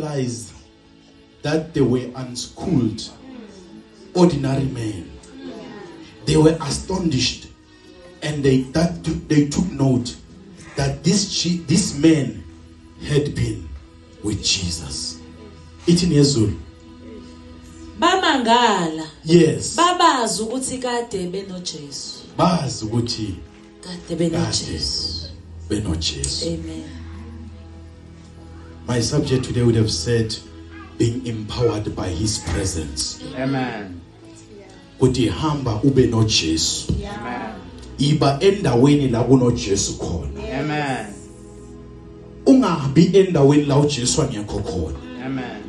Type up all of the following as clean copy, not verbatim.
realized that they were unschooled, ordinary men, they were astonished, and they took note that this man had been with Jesus. Ithi ngezulu. Bamangala. Yes. Babazi ukuthi kade benoJesu. Bazi ukuthi kade benoJesu. BenoJesu. Amen. My subject today would have said being empowered by his presence. Amen. Kuthi hamba ube noJesu. Amen. Iba endaweni la kunoJesu khona. Amen. Ungahambi endaweni la uJesu angekho khona. Amen.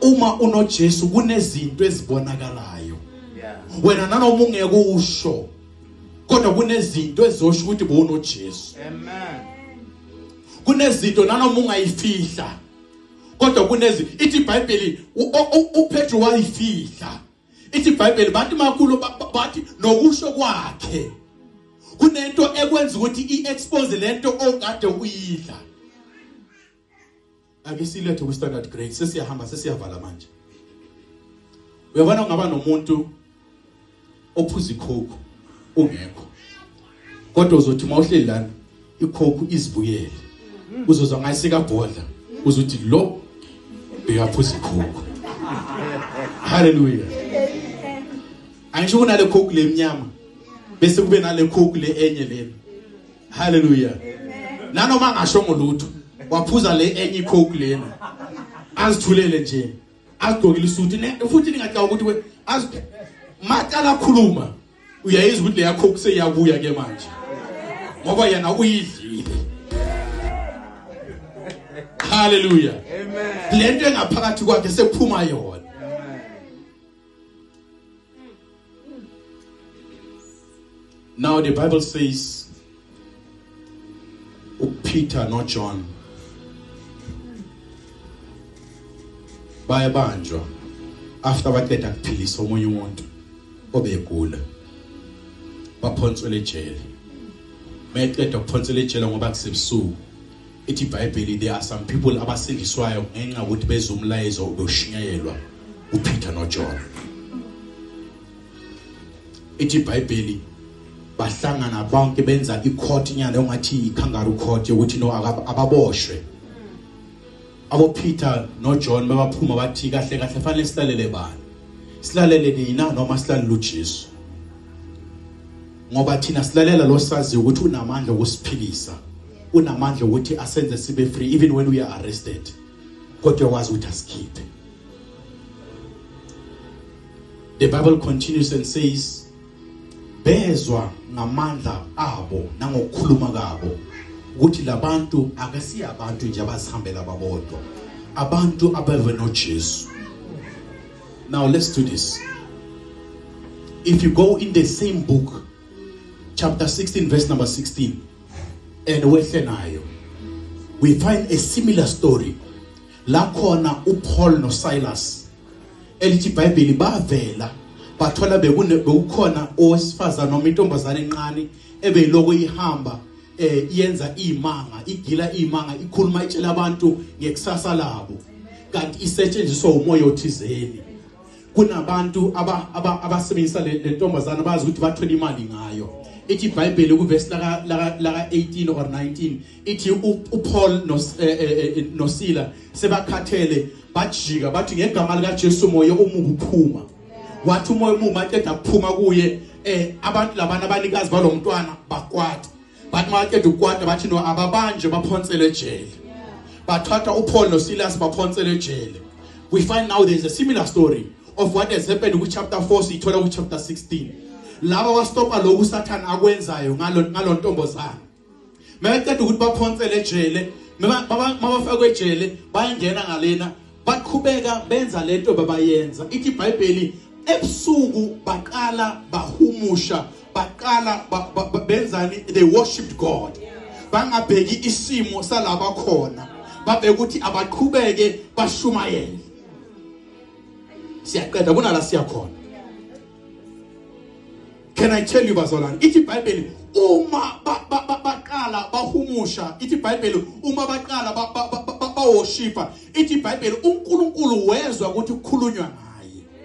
Uma unoJesu kunezinto ezibonakalayo. Yeah. Wena nanoma ungeke usho, kodwa kunezinto ezosho ukuthi bowunoJesu. Amen. Kunezinto nanoma ungayifihla, kodwa kunezinto ithi iBhayibheli uPetru wayifihla. Ithi iBhayibheli bathi makhulu bathi nokusho kwakhe kunento ekwenza ukuthi iexpose lento okade uyidla. Ake silethe ku standard grade, sesiyahamba sesiyavala manje. Uyabona ungaba nomuntu ophuza iCoke ungekho, kodwa uzothi mawuhleli lana iCoke izibuyele, uzozwa ngayisika bhodla, uzothi lo bekaphuza iCoke. Hallelujah. Angisho kunale Coke lemnyama bese kube nale Coke le enye lena. Hallelujah. Nanoma ngasho ngolutho, waphuza le enye iCoke lena, azithulele nje, azigqokile isuti futhi ningacabanga ukuthi maqala khuluma uyayizwa ukuthi leya Coke seyabuya ke manje, ngoba yena uyidlile. Hallelujah. Amen. Lento engaphakathi kwakhe sekuphuma yona. Now the Bible says uPeter no John bayabanjwa after baqeda kuphilisa omunye umuntu obegula, baphonswe ejele. Meqeda kuphonswe ejele ngoba kusebusuku, ithi iBhayibheli there are some people abasindiswayo ngenxa ukuthi bezumlayezo obushinyayelwa uPeter no John. Ithi iBhayibheli bahlangana bonke benza icourt nyana ongathi ikangaroo court yokuthi no ababoshwe. Abo Peter no John babaphuma bathi kahle kahle fanele silalele bani, silalele nina noma silalele uJesu, ngoba thina silalela lo sazi ukuthi unamandla okusiphilisa, unamandla ukuthi asenze sibe free even when we are arrested, kodwa uyakwazi ukuthi asikhiphe. The Bible continues and says bezwa ngamandla abo nangokukhuluma kwabo ukuthi labantu akasiyabantu nje abazihambela babodwa, abantu abeve noJesu. Now let's do this. If you go in the same book, chapter 16 verse number 16, and wehle nayo, we find a similar story. La khona uPaul noSilas, elithi iBhayibheli bavela bathola bekukhona owesifazana noma intombazane encane ebeyiloko ihamba iyenza imanga, igila imanga, ikhuluma itshela abantu ngekusasa labo, kanti isetshenziswa umoya othizeni. Kunabantu abasebenzisa le ntombazana bazi ukuthi bathola imali ngayo. Ithi iBhayibheli kuverse laka 18 or 19 ithi uPaul noSila sebakhathele bajika bathi ngegama lika Jesu moya omubi uphuma. Wathi umoya omubi aqeda kuphuma kuye, abantu labana abanikazi balomntwana bakwata, bathi maqeda ukwata bathi no ababanje baphonsele ejele. Bathatha uPaul noSilas baphonsele ejele. We find now there is a similar story of what has happened ku chapter 4 sithola ku chapter 16. Laba bastopa lokhu uSathane akwenzayo ngalo ntombazana. Maqeda ukuthi baphonsele ejele, mabafakwe ejele bayangena ngalena baqhubeka benza lento babayenza. Ithi iBhayibheli ebusuku baqala bahumusha, baqala benzani, they worshipped God. Bangabheki isimo salaba khona, babheka ukuthi abaqhubeke bashumayele. Siyaqeda kunala siyakhona. Can I tell you bazalwane, ithi iBhayibheli uma baqala bahumusha, ithi iBhayibheli uma baqala baworshipa, ithi iBhayibheli uNkulunkulu wezwa ukuthi kukhulunywa ngaye.